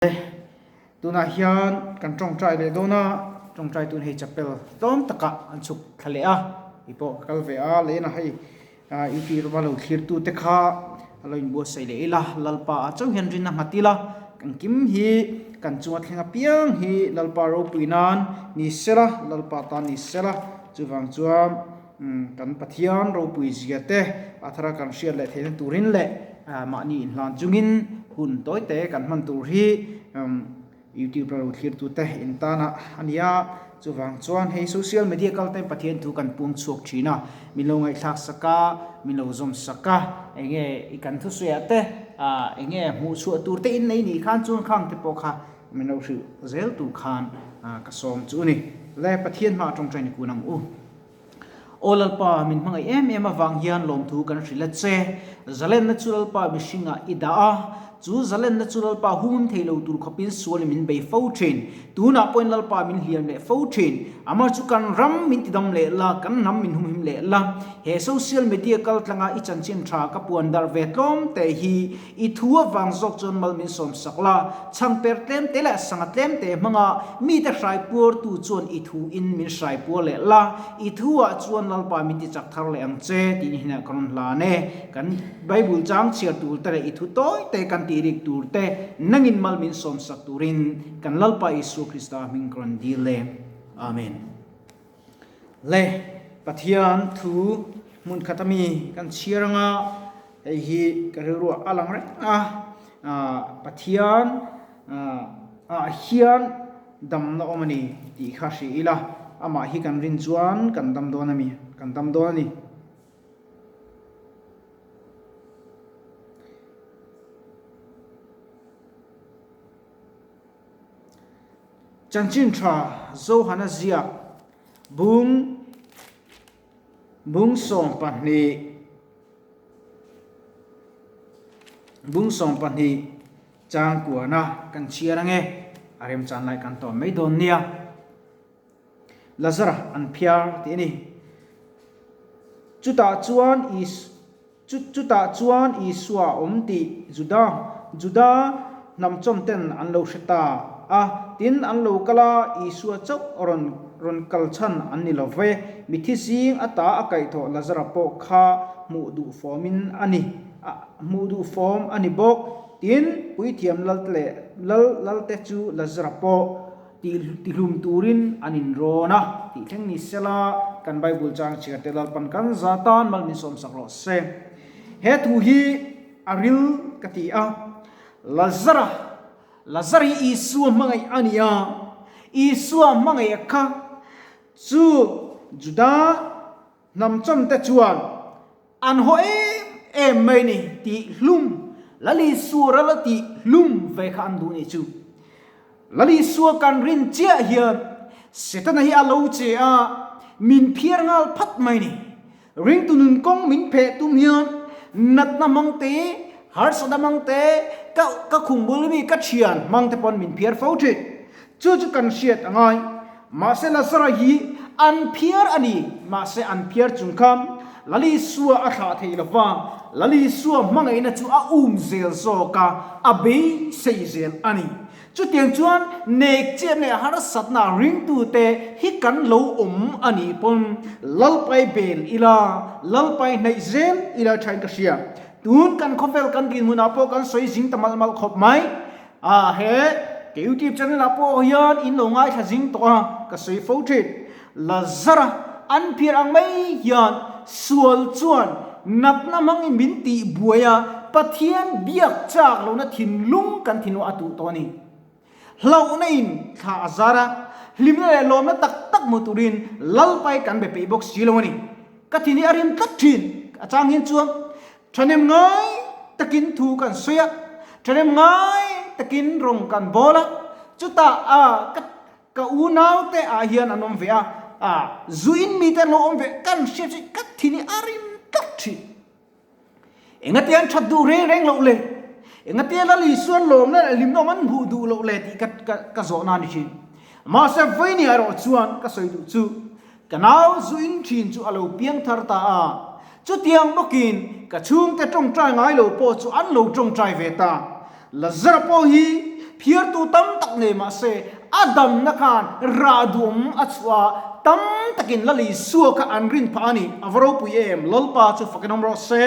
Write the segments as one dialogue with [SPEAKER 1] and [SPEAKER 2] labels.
[SPEAKER 1] E, tunah hian kan tawngtai leh dawn a, tawngtai tun hei chapel tlawm takah an chhuk thla leh a, hei pawh ka kal ve a, lehna hei ah UP rama lo thlir tu te kha a lo inbuatsaih leh ila, Lalpa ah chauh hian rin a nghat ila, kan kim hi kan chunga thleng apiang hi Lalpa ropui nan ni sela, Lalpa tan ni sela, chuvang chuan kan Pathian ropui zia te a thara kan hriat leh theihna turin leh mahni inhlan chungin hun tawi te kan hman tur hi YouTube a lo thlir tute in tana a ni a, chuvang chuan hei social media kal te Pathian thu kan puang chhuak thin a, min lo ngaihthlak sak a, min lo zawm sak a, eng nge i kan thusawi ah te eng nge hmuh chhuah tur te in nei nih khan chuan khang te pawh kha min lo hrilh zel tur khan ka sawm chu a ni. Le Pathian hmaah tawngtai ni kun ang u. Aw Lalpa, min hmangaih em em avang hian lawmthu kan hrilh a che. Zalenna chu Lalpa mihringah i dah a, chu zalenna chu Lalpa humhim thei lo tur khawpin sualin min bei fo thin. Tunah pawhin Lalpa min hliam leh fo thin. Amah chu kan ram min tidam leh la, kan hnam min humhim leh la. He social media kaltlanga i chanchin tha ka puan darh ve tlawm te hi I thu avang zawk chuan mal min sawm sak la, chhangper tlem te leh sangha tlem te hmanga mite hrai puartu chuan i thu in min hrai puar leh la, i thu ah chuan Lalpa min ti chak thar leh ang che tih hinah ka rawn hlan e. Kan Bible chang chhiar tur te leh i thu tawi te kan tih rik tur te nangin mal min sawm sak turin kan Lalpa Isua Krista hming ka rawn dil e. Amen. Le Pathian thu hmun khat ami kan chhiar anga hei hi ka rilruah a lang reng a, Pathian ah hian damna awm a ni tih kha hria ila, amah hi kan rin chuan kan dam dawn a mi, kan dam dawn a ni. Chanchin tha Johana ziak bung bung 12 bung 12 chang kuana kan chhiar ange a remchan lai kan tawm mai dawn nia. Lazara an phiar tih a ni. Chutah chuan Is chutah chuan Isua a awm tih Juda Juda hnamchawm ten an lo hre ta a. Tin, an lo kal a, Isua chauh rawn rawn kal chhan an ni lo ve. Mithi zing ata a kaihthawh Lazara pawh kha hmuh duh fawmin a ni hmuh duh fawm a ni bawk. Tin, puithiam lalte leh lal lalte chu Lazara pawh Tihlum turin an inrawn a, tih thleng ni sela, kan Bible chang chhiar te Lalpan kan za tan mal min sawmsak rawh se. He thu hi a ril ka ti a, Lazara, Lazar hi Isua hmangaih a ni a, Isua hmangaih a kha chu Juda hnamchawm te chuan an haw em em mai ni tih hlum Lalisua ral a tih hlum ve kha an duh nih chu. Lalisua kan rin chiah hian Setana hi a lo che a, min phiar nghal phat mai ni. Ringtu nun kawng min pheh tum hian natna hmang te, harsatna hmang te, ka ka khum bul mi ka thian hmang te pawn min phiar fo thin. Chu chu kan hriat a ngai. Mahse Lazara hi an phiar a ni, mahse an phiar chung khan Lalisua a thlah thei lo va, Lalisua hmangaihna chu a um zel zawk a, a beisei zel a ni. Chutiang chuan nek chiat leh harsatna ringtute hi kan lo awm a nih pawn Lalpai bel ila, Lalpai hnaih zel ila thain ka hria. Tun kan khawvel kan dinhmunah pawh kan sawi zing ta malh malh khawp mai. A he ka youtube channel ah pawh hian in lo ngaithla zing tawh a, ka sawi fo thin. Lazara an phiar ang mai hian sual chuan natna hmangin min tih buai a, Pathian biak chak lohna thinlung kan thinlung a tuh tawh a ni. Hlauhna in thla a zar a, hlimna leh lawmna tak tak hmu turin Lalpai kan be peih bawk si lo a ni. Ka thin hi a rim tlat thin, a chang hian chuan Thahnem ngai takin thu kan sawi a, thahnem ngai takin rawng kan bawl a, chutah a ka ka unau te ah hian an awm ve a, a zu in mi te an lo awm ve kan hriat chu ka thin hi a rim tlat thin. Engati an that duh reng reng loh le? Engati Lal Isuan lawmna leh hlimna awm an hmuh duh loh le tih ka ka ka zawhna a ni thin. Mahse vawiin erawh chuan ka sawi duh chu Ka nau zu in thin chu a lo piang thar ta a, chutiang bawkin ka chhungte tawngtai ngai lo pawh chu an lo tawngtai ve ta. Lazara pawh hi Phiartu tam tak nei mah se, a damna khan rah duhawm a chhuah a, tam takin Lal Isua kha an rin phah a ni. A va ropui em? Lalpa chu fakin awm rawh se.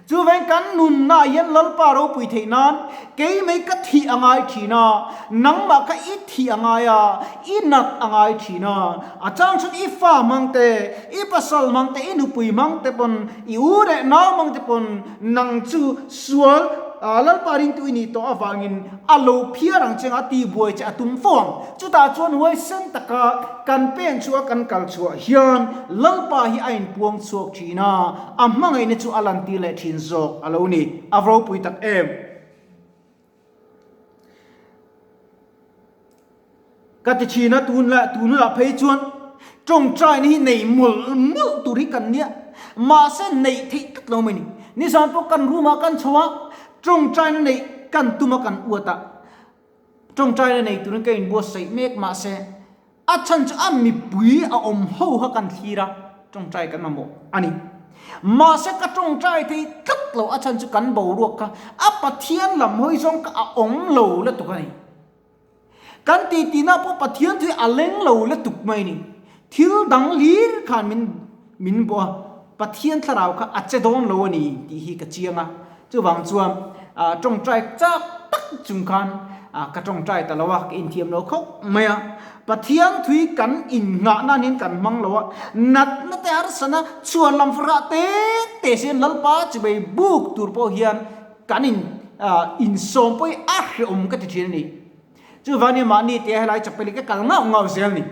[SPEAKER 1] Chuvangin kan nunnaah hian Lalpa ropui theih nan kei mai ka thih a ngai thin a, nangmah kha i thih a ngai a, i nat a ngai thin a. A chang chuan i fa hmang te, i pasal hmang te, i nupui hmang te pawn, i u leh nau hmang te pawn nang chu sual Lalpa ringtu i nih tawh avangin a lo phiar ang che anga tihbuai che a tum fo ang. Chutah chuan huaisen taka kan pen chhuah kan kal chhuah hian Lalpa hi a inpuang chhuak thin a. A hmangaihna chu a lantir leh thin zawk a lo ni. A ropui tak em? Ka ti thin a, tun leh tun hunah phei chuan tawngtaina hi nei mawlh mawlh tur hi kan nia. Mahse neih theih tlat lo mai ni. Nizan pawh kan room ah kan chho a, tawngtaina neih kan tum a kan uat a. Tawngtaina nei turin ka inbuatsaih mek mahse A chhan chu a mipui a awm ho kha kan thlir a, tawngtai kan mamawh a ni. Mahse ka tawngtai thei tlat lo, a chhan chu kan boruak kha a Pathian lam hawi zawng kha a awm lo lutuk a ni. Kan titi na pawh Pathian thu hi a leng lo lutuk mai a ni. Thil dang hlir khan min min bawh a, Pathian thlarau kha a che dawn lo a ni tih hi ka chiang a. Chuvang chuan tawngtai chak tak chung khan ka tawngtai ta lo a, ka inthiam lo khawp mai a. Pathian thui kan innghah nan hian kan hmang lo a, natna te harsana chhuan lam farah te te sian Lalpa chibei buk tur pawh hian kan in insawm pawh hi a hrehawm ka ti thin a ni. Chuvangin mahni tia helai chapel hi ka kal ngauh ngauh zel ni.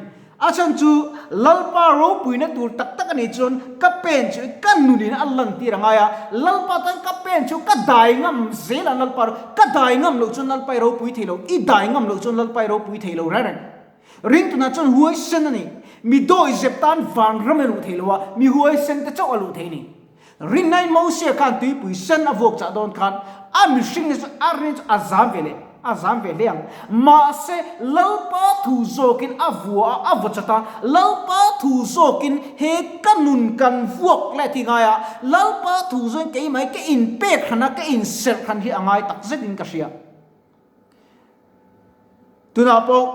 [SPEAKER 1] A chhan chu Lalpa ropuina tur tak tak a nih chuan ka pen chu ka nunin a lantir a ngai a, Lalpa tan ka pen chu ka dai ngam zel a Lalpa ro, ka dai ngam loh chuan Lalpa i ropui thei lo, i dai ngam loh chuan Lalpa i ropui thei lo reng reng. Ringtunah chuan huaisen a ni. Mi dawihzep tan vanram a luh thei lo a, mi huaisen te chauh a luh thei a ni. Rinnain Mosia khan tuipui sen a vuak chah dawn khan a mihring chu a rin chu a zam ve leh a zam ve hle ang. Mahse, Lalpa thu zawkin a vua a, a vaw chat a, Lalpa thu zawkin he ka nun kan vuak leh thi ngai a, Lalpa thu zawin keimah hi ka inpek hran a, ka inserh hran hi a ngai tak zetin ka hria. Tunah pawh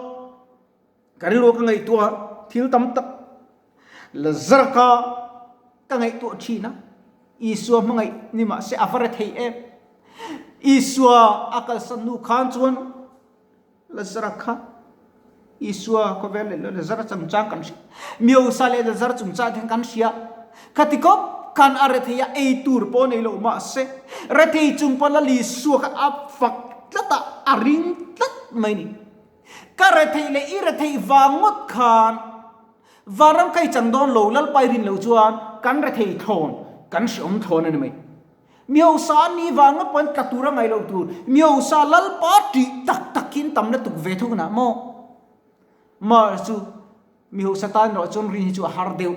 [SPEAKER 1] ka rilru ka ngaihtuah thil tam tak Lazara ka ka ngaihtuah thin a, Isua hmangaih ni mahse a va re thei em. Isua a kalsan hnu khan chuan Lazara kha Isua khawvel leh Lazara chungchang kan hria, Miosa leh Lazara chungchang te kan hria. Khati khawp khan a re thei a, ei tur pawh nei lo mahse rethei chung pawh Lal Isua kha a fak tlat a, a ring tlat mai ni. Ka retheih leh i retheih vang ngawt khan Vanram kha i chang dawn lo, Lalpa i rin loh chuan kan rethei thlawn, kan hreawm thlawn a ni mai. Mi hausa an nih vang ngawt pawhin tla tur a ngaih loh tur, mi hausa Lalpa ṭih tak tak hian tam lutuk ve thung a maw? Mar chu mi hausa tan erawh chuan rin hi chu a har deuh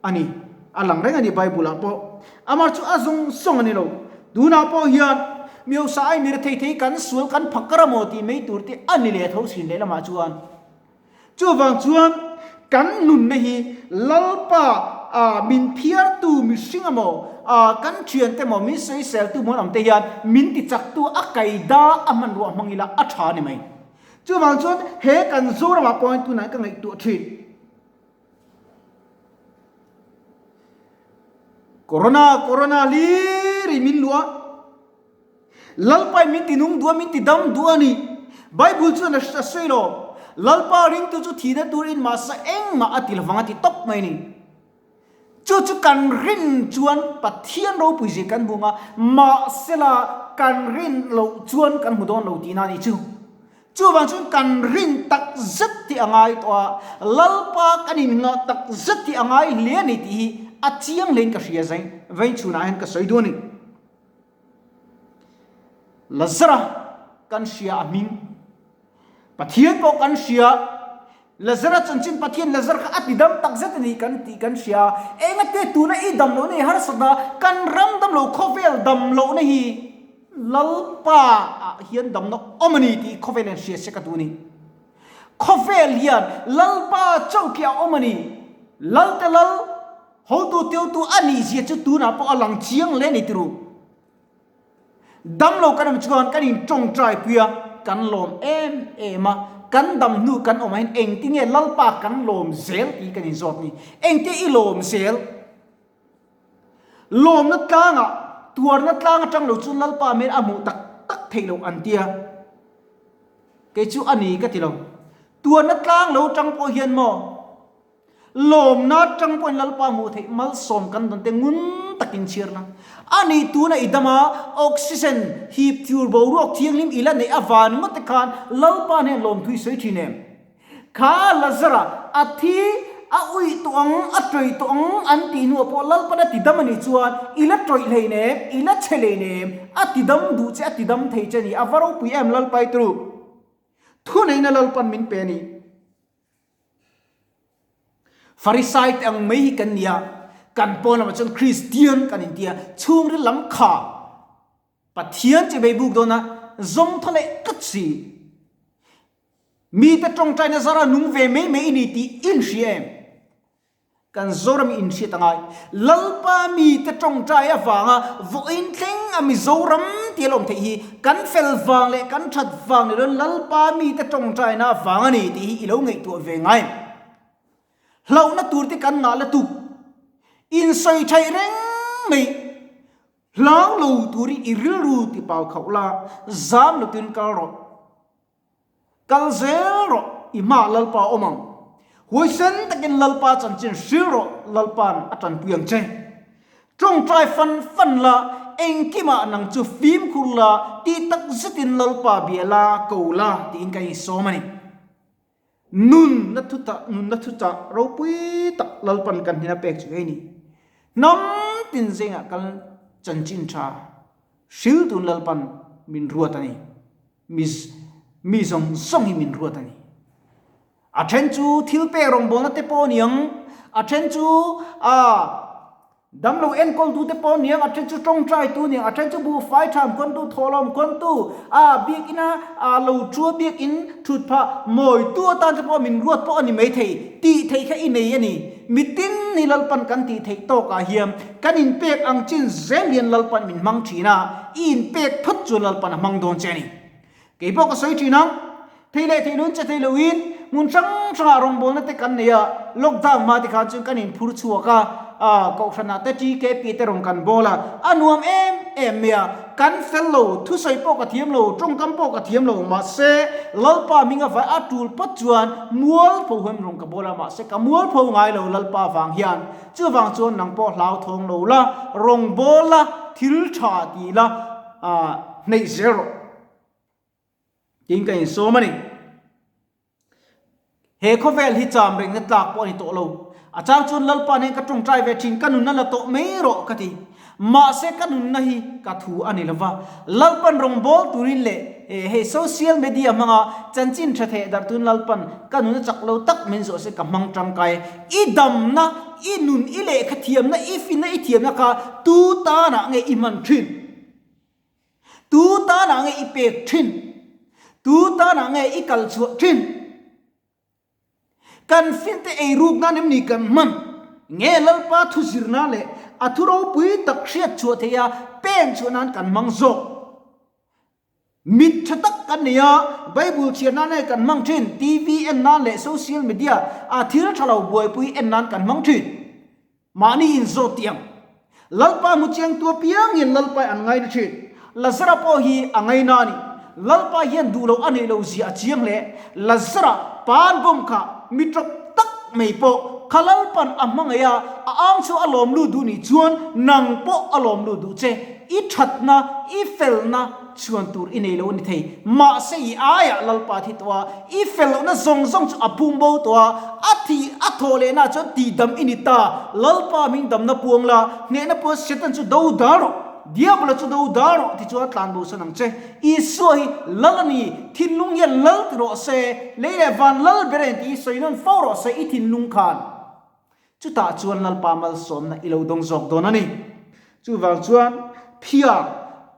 [SPEAKER 1] a ni. A lang reng a ni Bible ah pawh. Amah chu a zawng zawng a ni lo. Tunah pawh hian mi hausa ai mi rethei thei kan sual kan phakar a maw tih mai tur te a ni leh tho thin lehlamah chuan. Chuvang chuan kan nunna hi Lalpa min phiartu mihring emaw, kan thiante emaw, min sawiseltu maw an awm te hian min tichaktu a kaida a hmanrua hmang ila a tha a ni mai. Chuvang chuan he kan Zoramah pawh hian tunah ka ngaihtuah thin. Corona, Corona hlir in min luah a. Lalpa in min ti nung duh a, min ti dam duh a ni. Bible chuan a sawi lo, Lalpa ringtu chu thihna tur in mahse engmah a ti lovang a ti tawp mai a ni. Chu chu kan rin chuan Pathian ropui zia kan hmu ang a, mahsela kan rin loh chuan kan hmu dawn lo tihna a nih chu. Chuvang chuan kan rin tak zet hi a ngai tawh a, Lalpa kan inngah tak zet hi a ngai hle a ni tih hi a chiang hlein ka hria zai vei chhunah hian ka sawi duh a ni. Lazara kan hria a hming. Pathian pawh kan hria. Lazara chanchin Pathian Lazara kha a ti dam tak zet a ni kan tih kan hria. Engate tuna i dam lohna hi harsat a, kan ram dam lo khawvel dam lohna hi Lalpa ah hian damna awm a ni tih khawvel hian hria se ka duh a ni. Khawvel hian Lalpa chauh khi a awm a ni. Lalte Lal. Hotu teutu a nih zia chu tunah pawh a lang chiang hle a ni tiru. Damlo kan awm chuan kan in tawngtai pui a. kan lawm em em a, kan dam hnu kan awmah hian engtinge Lalpa kan lawm zel tih kan inzawt ni. Engtia i lawm zel? Lawmna tlangah, tuarna tlang atang lo chu Lalpa hmel a hmuh tak tak theih loh an tia. Kei chu a ni ka ti lo. Tuarna tlang lo tang pawh hian maw lawmna tang pawhin Lalpa hmuh theih malsawm kan dawn te ngun takin chhiar la. A nih tuna i dama oxygen hip tur boruak thianghlim i la neih avan ngawt te khan Lalpa hnen lawmthu i sawi thin em? Kha Lazara a thi a uih tawh ang, a tawih tawh ang an tih hnuah pawh Lalpan a tidam a nih chuan i la tawih hleinem, i la chhe hleinem, a tidam duh che, a tidam thei che a ni. A va ropui em Lalpai turu. Thuneihna Lalpan min pe a ni. Farisai te ang mai hi kan ni a, kan pawn lamah chuan Kristian kan inti a, chhungril lam kha Pathian chi bei buk dawn a, zawng thaw leh tlat si. Mite tawngtaina zara nung ve mai mai i ni tih i inhria em? Kan Zoram i inhriat a ngai. Lalpa mite tawngtai avanga vawiin thleng a Mizoram tih a lawm theih hi kan fel vang leh kan that vang ni loin Lalpa mite tawngtaina avang a ni tih hi i lo ngaihtuah ve ngai em? Hlauhna tur te kan ngah la tuk. Insawi thaih reng mai. Hlau lo turin i rilru ti pau khauh la, zam lotin kal rawh. Kal zel rawh, i hmaah Lalpa a awm ang. Huaisen takin Lalpa chanchin hril rawh, Lalpa'n a tanpui ang che. Tawngtai fan fan la, engkimah nang chu fimkhur la, tih tak zetin Lalpa bia la, ko la, tiin ka insawm a ni. Nunna thuchah, nunna thuchah ropui tak Lalpa'n kan hnena pek chu hei ni. Hnam tin zengah kal chanchin tha hril tun Lalpa'n min ruat a ni. Mi mi zawng zawng hi min ruat a ni. A then chu thil pek rawngbawlna te pawh a ni ang, a then chu ah damlo enkawltu te pawh a ni ang, a then chu tawngtaitu a ni ang, a then chu buhfai tham khawntu, thawhlawm khawntu, ah biakina ah lo chua biakin thut phah mawitu atan te pawh min ruat pawh a ni maithei, tih theih kha i nei a ni. Mitin ni Lalpan kan tih theih tawkah hian kan inpek ang chin zel hian Lalpan min hmang thin a, i inpek phawt chuan Lalpan a hmang dawn che a ni. Kei pawh ka sawi thin ang, thei leh thei loin che thei loin hmun hrang hrangah rawngbawlna te kan nei a, lockdown hma te khan chuan kan inphur chhuak a, Kohhranah te TKP te rawn kan bawl a, a nuam em em mai a, kan fel lo, thusawi pawh ka thiam lo, tawngkam pawh ka thiam lo, mahse Lalpa hming a vai a tul phawt chuan mualpho huain rawn ka bawl a, mahse ka mualpho ngai lo Lalpa vang hian, chuvang chuan nang pawh hlauthawng lo la, rawn bawl la, thil tha ti la, hneih zel rawh tiin ka insawm a ni. He khawvel hi cham rengna tlak pawh a ni tawh lo. A chang chuan Lalpa nen ka tawngtai ve thin, ka nunna la tawh mai rawh ka ti. Mahse ka nunna hi ka thu a ni lova. Lalpan rawngbâwl turin leh hei social media hmanga chanchin tha theh darh turin Lalpan ka nunna chak lo tak min zawh se ka hmang tangkai e. I damna, i nun, i lehkha thiamna, i finna, i thiamna kha tu tanah nge i hman thin? Tu tanah nge i pek thin? Tu tanah nge i kal chhuah thin? Kan finte ei ruk nan em ni kan hman? Nge Lalpa thu zirna leh a thu ropui tak hriat chhuah theih a pen chhuah nan kan hmang zawk? Mit tha tak kan nei a, Bible chhiar nan nge kan hmang thin? TV en nan leh social media a thil tha lo buaipui en nan kan hmang thin. Mahni inzawt tih ang. Lalpa hmu chiang tu apiangin Lalpa hi an ngaina thin. Lazara pawh hi a ngaina a ni. Lalpa hian duh loh a neih loh zia a chiang hle. Lazara pan bawm kha mi tawp tak mai pawh kha Lalpan a hmangaih a, a ang chu a lawm lut duh nih chuan nang pawh a lawm lut duh che. I thatna, i felna chhuan tur i nei lo a ni thei. Mahse i aiah Lalpa thi tawh a, i fel lohna zawng zawng chu a phum bo tawh a, a thih a thawh lehna chuan tihdam i ni ta. Lalpa hming damna puang la, hnehna puan Satan chu do dal rawh, Diabola chu do dal rawh ti chuan tlan bo san ang che. Isua hi Lal a ni, thinlung hian Lal ti rawh se, lei leh van Lal ber a ni tih hi sawi nawn fo rawh se i thinlung khan. Chutah chuan Lalpa malsawmna i lo dawng zawk dawn a ni. Chuvang chuan phiar,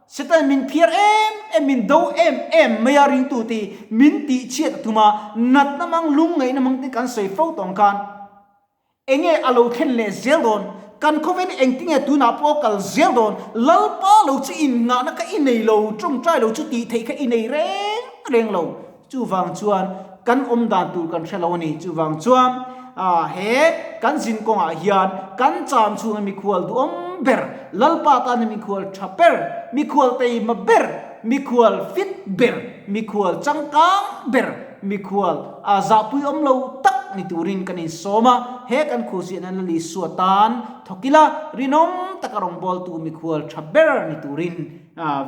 [SPEAKER 1] Satan min phiar em em, min do em em mai a ringtute hi min tihchhiat a tum a, natna mang, lungngaihna mang te kan sawi fo tawng khan enge a lo thlen leh zel dawn, kan khawvel hi engtinge tunah pawh a kal zel dawn, Lalpa lo chu innghahna kha i nei lo, tawngtai lo chu tih theih kha i nei reng. reng lo. Chuvang chuan kan awm dan tur kan hre lo a ni. Chuvang chuan he kan zin kawngah hian kan cham chhunga mikhual duhawm ber, Lalpa tana mikhual tha ber, mikhual teima ber, mikhual fit ber, mikhual changkang ber, mikhual zahpui awm lo tak ni turin kan insawm a. He kan khuhziahna Lal Isua tan thawk ila, rinawm taka rawngbawltu mikhual tha ber ni turin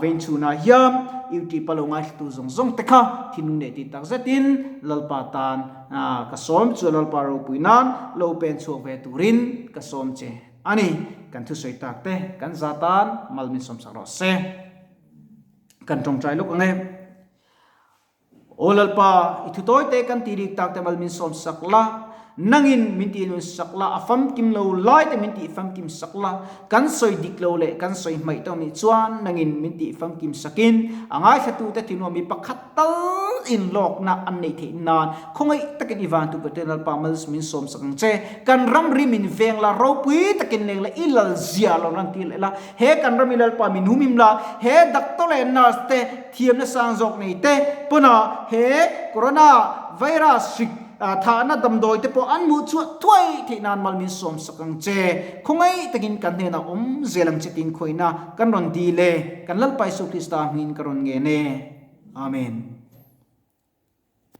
[SPEAKER 1] Vein chhunah hian YouTube a lo ngaithlatu zawng zawng te kha thinlung leh tih tak zetin Lalpa tan ka sawm chu Lalpa ropui nan lo pen chhuak ve turin ka sawm che a ni. Kan thusawi tak te kan za tan mal min sawmsak rawh se. Kan tawngtai lawk ang e. Aw Lalpa, i thu tawi te kan ti rik tak te mal min sawm sak la, nangin min ti nun sak la, a famkim lo lai te min tih famkim sak la, kan sawi dik lo leh kan sawi hmaih tawh nih chuan nangin min tih famkim sakin a ngaithlatu te thinua mi pakhat tal in lawkna an neih theih nan khawngaih takin i van tu Pathian Lalpa mal min sawm sak ang che. Kan ramri min veng la, ropui takin leng la, i lal zia lo lan tir leh la, he kan rami Lalpa min humim la, he doctor leh nurse te thiamna sang zawk nei te pawnah he corona virus hrik thahna damdawi te pawh an hmuh chhuah thuai theih nan mal min sawm sak ang che. Khawngaih takin kan hnenah awm zel ang che tiin khawihna kan rawn dil e. Kan Lalpa Isu Krista hmingin ka rawn ngen e. Amen.